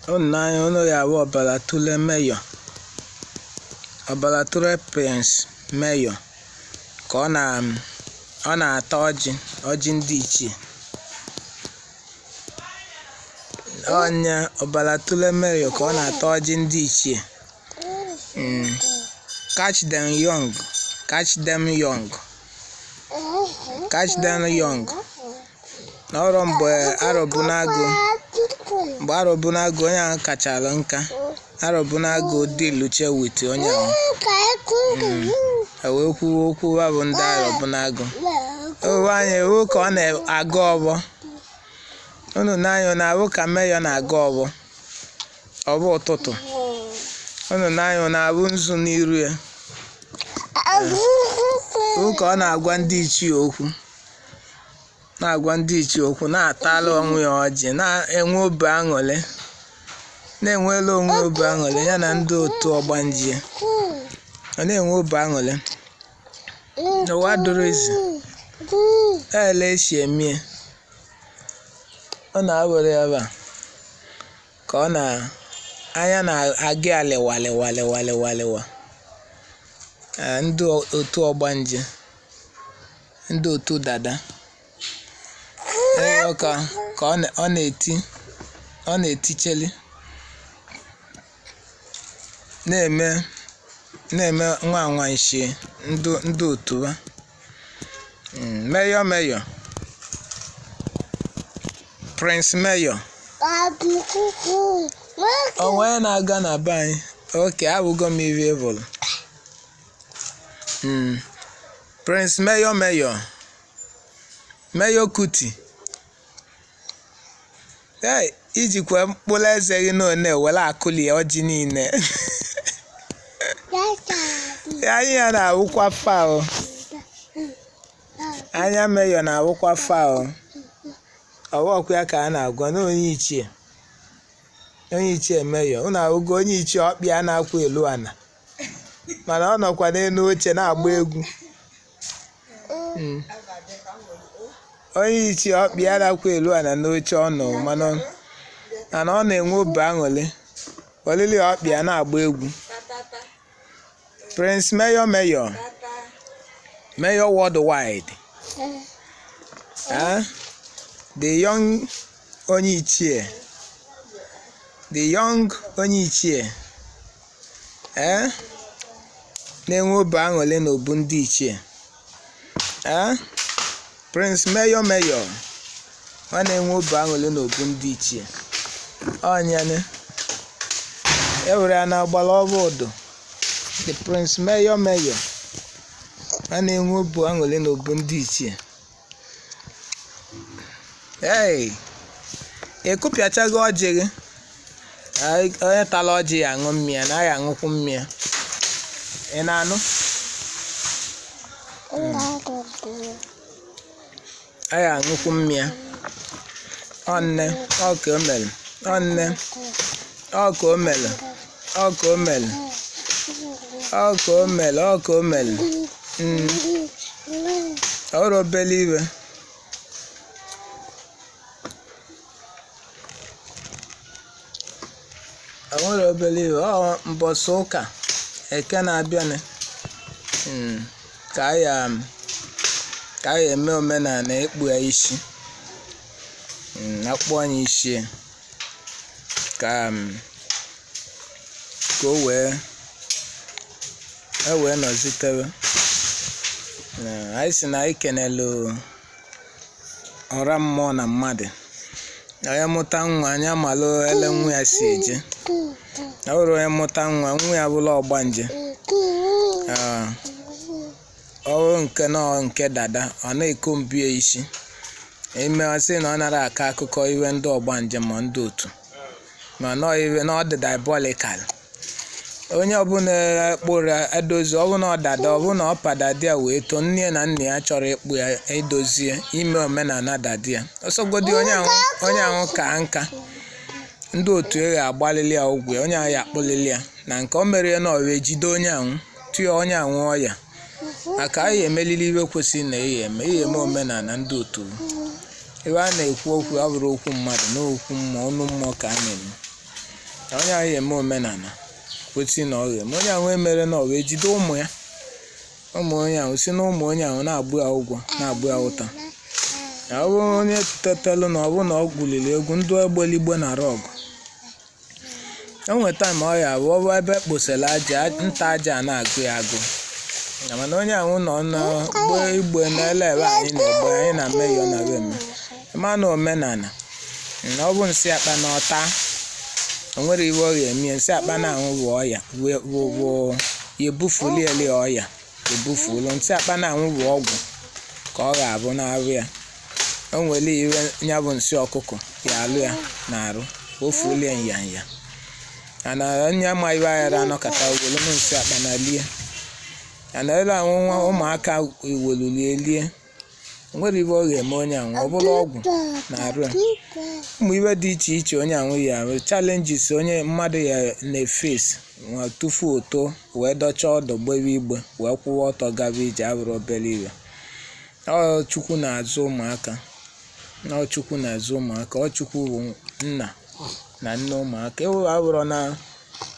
Unu n'anya unu ga-ahụ Ọbalatule Mayor, Ọbalatule Prince Mayor ka ọ na-ata ọjị, ọjị ndị ichie. Ọnya Ọbalatule Mayor ka ọ na-ata ọjị ndị ichie. Catch them young, catch them young, catch them young. N'ọrụ mgbe Arọbụnagụ, mgbe Arọbụnagụ onye ahụ kachalụ nka, Arọbụnagụ diluche wit onye ahụ. E wee kwuwe okwu wa bụ ndị Arọbụnagụ. Owe anya ewu ka ọ na-agụ ọgbọ. Unu n'anya unu ahụ ka Mayor na-agụ ọgbọ, ọgbọ ụtụtụ. Unu n'anya unu ahụ nzu n'iru ya. Ewu ka ọ na-agwa ndị ichie okwu, na-agwa ndị ichie okwu, na-atalụ onwe ya ọjị, na-enwe obi aṅụrị, na-enwela onwe obi aṅụrị ya na ndị otu ọgbanje. Ọ na-enwe obi aṅụrị. N'ụwa duru izu, ele esi eme ya. Ọ na-awere ebe a ka ọ na anya na-aga ya lịwa lịwa lịwa lịwa lịwa. Ndị otu ọgbanje, ndị otu dada. Ee, ka ọ na-eti, ọ na-eticheli, na-eme na-eme nwa anwanshi ndị otu ha. Mayor Mayor, Prince Mayor. O nwee na-aga na be anyị. Okay, abụgo m ive ịbụlụ. Prince Mayor Mayor, Mayor Kuti. Hey, ijikwa mkpụrụ eze gị na were akụli ọjị niile. Anya ya na-awụkwa foul. Anya Mayor na-awụkwa foul. Ọwọkwa ya ka a na-agwa na onye ichie. Onye ichie Mayor. Unu ahụgo onye ichie ọkpịa na-akwụ elu ana. Mana ọ nọkwa n'elu oche na-agba egwu. Onye ichie ọkpịa na-akwụ elu ana n'oche ọ nọ, mana ọ na-enwe obi aṅụrị. Olili ọkpịa na-agba egwu. Prince Mayor Mayor, Mayor worldwide. The young onye ichie, the young onye ichie. Na-enwe obi aṅụrị n'obu ndị ichie. Prince Mayor Mayor, ọ na-enwe obi aṅụrị n'obu ndị ichie. Ọnyane e were ya na agbara ọba ụdọ. The Prince Mayor Mayor, ọ na-enwe obi aṅụrị n'obu ndị ichie. Hey, ị kụpịachago ọjị gị? Onye tara ọjị ya aṅụ mmịa, na ya aṅụkwu mmịa. Ị na-anụ? Anyị aṅụkwu mmịa. Ọ nne, ọ ka o mere. Ọ nne, ọ ka o mere. Ọ ka o mere. Ọ ka o mere, ọ ka o mere. Ọrụ obere iwe. Ọ nwere obere iwe. Ọ mbọsị ụka eke na-abịanị ka anyị eme omenala ịkpụ ya isi. Akpụ anyị isi ka o wee e wee nọzitewe. Anyị sị na anyị kenelu ọra mmụọ na mmadụ. Onye mụta nwa anyị amalụ ele nwa ya si eje. Ọ bụrụ onye mụta nwa, nwa ya bụrụ ọgbanje. Ọ bụrụ nke nọ nke dada, ọ na-eko mbie isi. Ime ọ sị na ọ nara akọ akụkọ iwe ndị ọgbanje ma ndị otu. Ma nọ iwe na ọ dị diabolical. Onye ọbụla kpụrụ edozi, ọ bụ na ọ dada, ọ bụ na ọ padadi ya wee too, nne na nna ya chọrọ ịkpụ ya edozie ime omenala dadi ya. Ọsọgodi onye ahụ ka nka, ndị otu ya ga-agbalili ya ụgwọ, onye ahụ ya akpụlili ya. Na nke o mere na ọ wee jide onye ahụ, tụọ onye ahụ ọya. Maka anyị emelili iwe kwesịrị na ihe eme, ihe eme omenala ndị otu. Ebe a na-ekwu okwu abụrụ okwu mmadụ na okwu mmụọ, ọnụ mmụọ ka a na-eme. Onye ahụ eme omenala kwesị na ọ ga-eme. Onye ahụ emere na ọ wee jide ụmụ ya, ụmụ onye ahụ si na ụmụ onye ahụ na-agbụ ya ụgwọ, na-agbụ ya ụta. Ọ bụrụ onye tetelu na ọ bụrụ na ọ gwuliri egwu ndụ egbeligbe na rọgụ, o nwere taịm ọ ya abụ ọ bụ ebe kposara aja nta, aja na-agụ ya agụ. Mana onye ahụ nọ na gbe igbe na ele ebe anyị na-egbe anyị na mmeyọ na eme ma na omenala na ọ bụ nsị akpa na ọta, o nwere iwe ọ ga-eme. Nsị akpa na ahụ bụ ọya bụ ya ebufulieli ọya ebufulu. Nsị akpa na ahụ bụ ọgwụ ka ọ ga-abụ na-arụ ya. O nwere iwe ya bụ nsị ọkụkọ ya alụ ya na-arụ ofulie nyanya. Ana onye ama iwe aghara anọkata welu nsị akpa na lie ana ele ahụ nwa ụmụaka iwelulie lie. O nwere iwe ọ ga-eme onye ahụ, ọ bụrụ ọgwụ na-arụ ya. Ụmụ iwe dị iche iche onye ahụ ya arụ, challenges onye mmadụ ya na-efesi nwa tufu o too wee dọchaa ọdụ gbewe igbe wee kwụwa ọtọ gaba ije abụrụ obere iwe. Ọ Chukwu na-azụ ụmụaka, ọ Chukwu na-azụ ụmụaka, ọ Chukwu bụ nna na nne ụmụaka. Ewu abụrụ na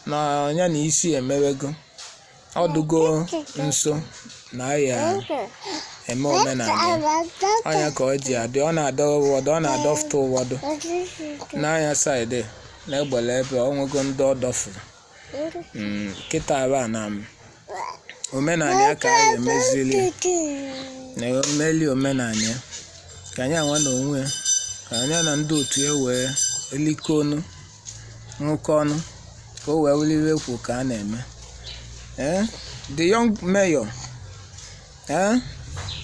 na ya na isi emewego ọdụgo nso na ya eme omenala ya. Ọnya ka ọ ji adị, ọ na-adọ ụfọdụ, ọ na-adọfụta ụfọdụ n'anya saịdị na-egbele ebe ọ nwego ndị ọ dọfuru. Kịta ebe a na omenala ya ka a ga-emezili na emeli omenala ya ka anyị anwa na onwe ya, ka anyị na ndị otu ya wee elikọ ọnụ, nwụkọ ọnụ, ka o wee wulire ekwu ka a na-eme. The young mayor,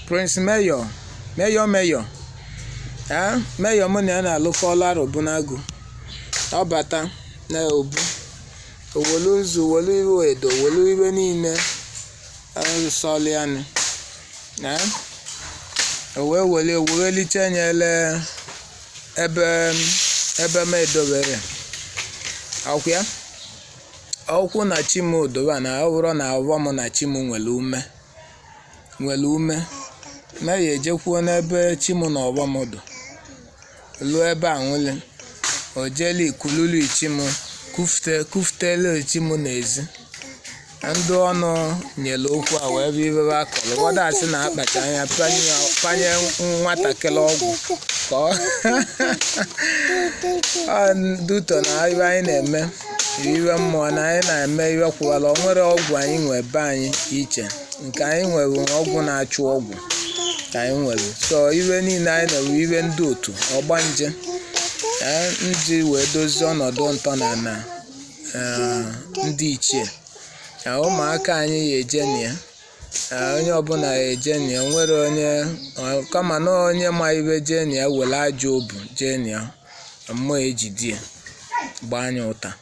Prince Mayor, Mayor Mayor, Mayor mụ na ya na-alụkọ ọlụ Arọbụnagụ. Ọ bata na obu owelu nzu, welu iwe edo, welu iwe niile sọlịanụ, o wee were wereliche nyele ebe ebe m edobere ọkwụ ya ọkwụ na chi m dobe na ọ bụrụ na ọghọ m na chi m nwere ume, nwere ume na ya ejekwuo n'ebe chi m na ọghọ m dụ luo ebe a nwụle o jeli kululu chi m kufute kufutelu chi m n'ezi. Ndị ọnụ nyere okwu a wee bụ ibe akọrọ ụfọdụ asị na akpacha anya panye nwatakịrị ọgwụ ka ọ duto na ibe anyị na-eme iwe mmụọ na anyị na-eme iwe kwụwara. O nwere ọgwụ anyị nwe be anyị iche nke anyị nwere ọgwụ na-achụ ọgwụ ka anyị nwere. So iwe niile anyị na-ewe iwe ndị otu ọgbanje ndị wee dozie ọnọdụ ntọala ndị ichie. Ụmụaka anyị ya eje na ya, onye ọbụla ya eje na ya, nwere onye kama na onye ma ibe jee na ya were ajọ obu jee na ya, mmụọ ejide ya gbaa anya ụta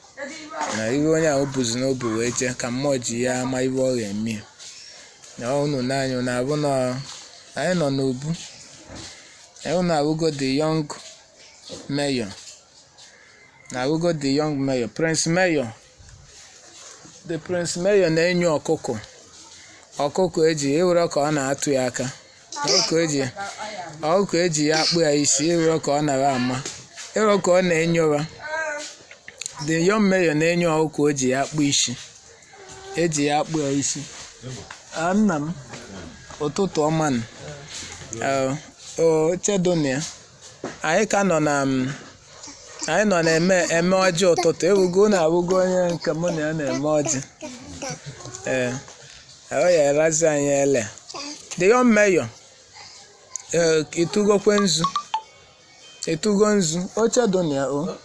na iwe onye ahụ buzi n'obi wee jee ka mmụọ ji ya ama iwe ọ ga-eme na unu n'anya na-abụ na anyị nọ n'obu. Unu abụgo the young mayor, na abụgo the young mayor, Prince Mayor. The Prince Mayor na-enyo ọkụkọ, ọkụkọ eji ewere ka ọ na-atụ ya aka, ọkụkọ eji ya akpụ ya isi, ewere ka ọ nara ama, ewere ka ọ na-enyowa. The young mayor na-enyo ọkụkọ o ji ya akpụ isi, eji ya akpụ ya isi. Nna m, ụtụtụ ọma nụ. O chedonia anyị ka nọ na anyị nọ na-eme eme ọjị ụtụtụ. Ewugo na abụgo onye nke mụ na ya na-eme ọjị. Ee, ọ ya erazi anyị ele. The young mayor, ee, ịtụgokwe nzu, ịtụgo nzu oche donia o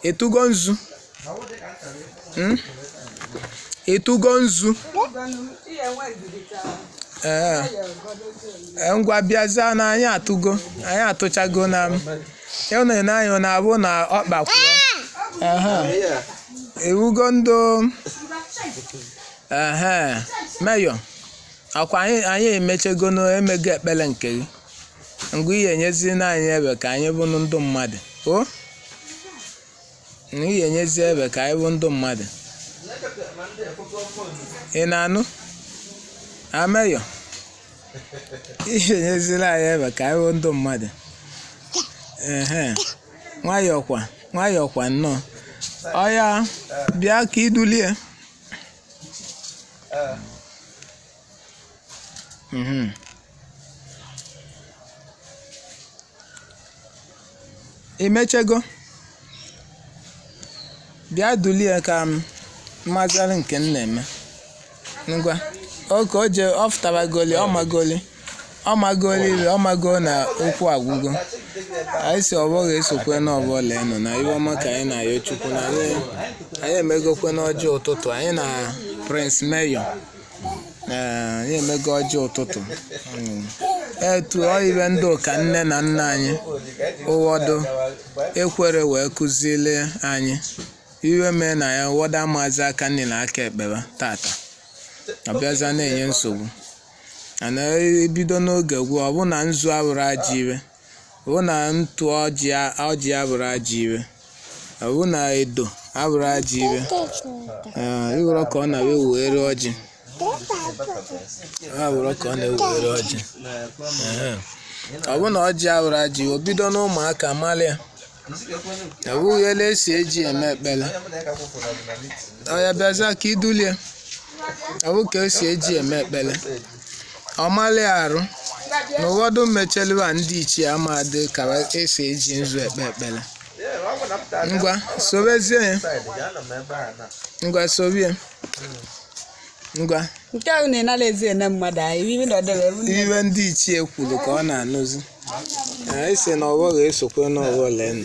ịtụgo nzu, ịtụgo nzu. Ee, ngwa bịazie na anyị atụgo, anyị atụchago na ya na anyị na-abụ na ọkpa kwuo. Ewugo ndụ ehe meyọ akwa anyị emechego na emego ekpere nke gị. Ngwa ihe enyezi na anyị ebe ka anyị bụ ndụ mmadụ o ihe enyezi ebe ka anyị bụ ndụ mmadụ. Ị na-anụ ameyọ ihe enyezila anyị ebe ka anyị bụ ndụ mmadụ. Ehe, nwayọọ kwa, nwayọọ kwa nnọọ. Ọya bịa ka idulie. Imechego? Bịa dulie ka m mazara nke m na-eme. Ngwa, oke o je ọ fụtabagoli, ọ magoli, ọ magoli, ọ mago na okwu agwụgo. Anyị si ọgbọ ga-esokwe n'ọgbọ leenụ na iwe ọma ka anyị na-ayọ Chukwu na anyị emegokwe n'ọjọọ ụtụtụ anyị na Prince Mayor. Ee, anyị emego ọjọọ ụtụtụ. Etu ọ ibe ndị ụka nne na nna anyị ụwọdụ ekwere wee kụziele anyị iwe mee na ya ụwọdụ amazi aka nne na aka ekpere tata ọbịaza na-enye nsogbu. Ana ebido n'oge gwuo, ọ bụ na nzu abụrụ ajọ iwe, ọ bụ na ntụ ọjị abụrụ ajọ iwe, ọ bụ na edo abụrụ ajọ iwe. Ee, ịhụrụ ka ọ na-ewere ọjị, abụrụ ka ọ na-ewere ọjị. Ọ bụ na ọjị abụrụ ajọ iwe, o bido n'ụmụaka malịa. Ọ bụghị ele esi eji eme ekpere. Ọ ya bịaza ka idulie. Ọ bụ ka esi eji eme ekpere. Ọ malịa arụ na ụfọdụ mecheliwa ndị ichie amadị ka esi eji nzu ekpe ekpere. Ngwa sobezie ya. Ngwa sobie. Ngwa. Nke ahụ na-enala ezi ene mmadụ anyị iwe nọdebe Iwe ndị ichie kwuru ka ọ na-anụzi. Anyị sị na ọgbọ ga-esokwe n'ọgbọ leenụ.